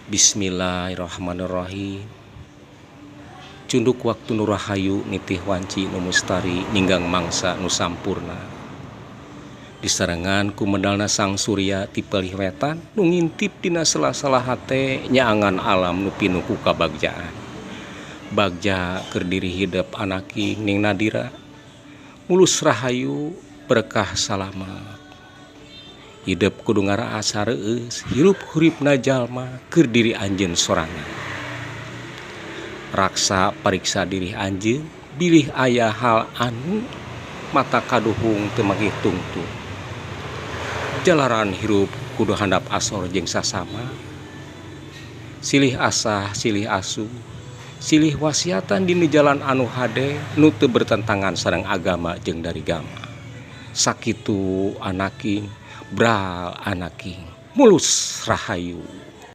Bismillahirrahmanirrahim. Cunduk waktu nu rahayu nitih wanci nu mustari ninggang mangsa nu sampurna. Disarengan ku medalna sang surya ti palih wetan nu ngintip dina sela-sela hate nyaangan alam nu pinuh ku kabagjaan. Bagja keur diri hidep anaking ning Nadira. Mulus rahayu berkah salamat. Hidep kudu ngaraas sareueus hirup huripna jalma keur diri anjeun sorangan. Raksa pariksa diri anjeun bilih aya hal anu mata kaduhung teu manggih tungtung. Jalaran hirup kudu handap asor jeung sasama. Silih asah silih asuh silih wasiatan dina jalan anu hade nu teu bertentangan sareng agama jeung darigama. Sakitu anaking bral anaking mulus rahayu.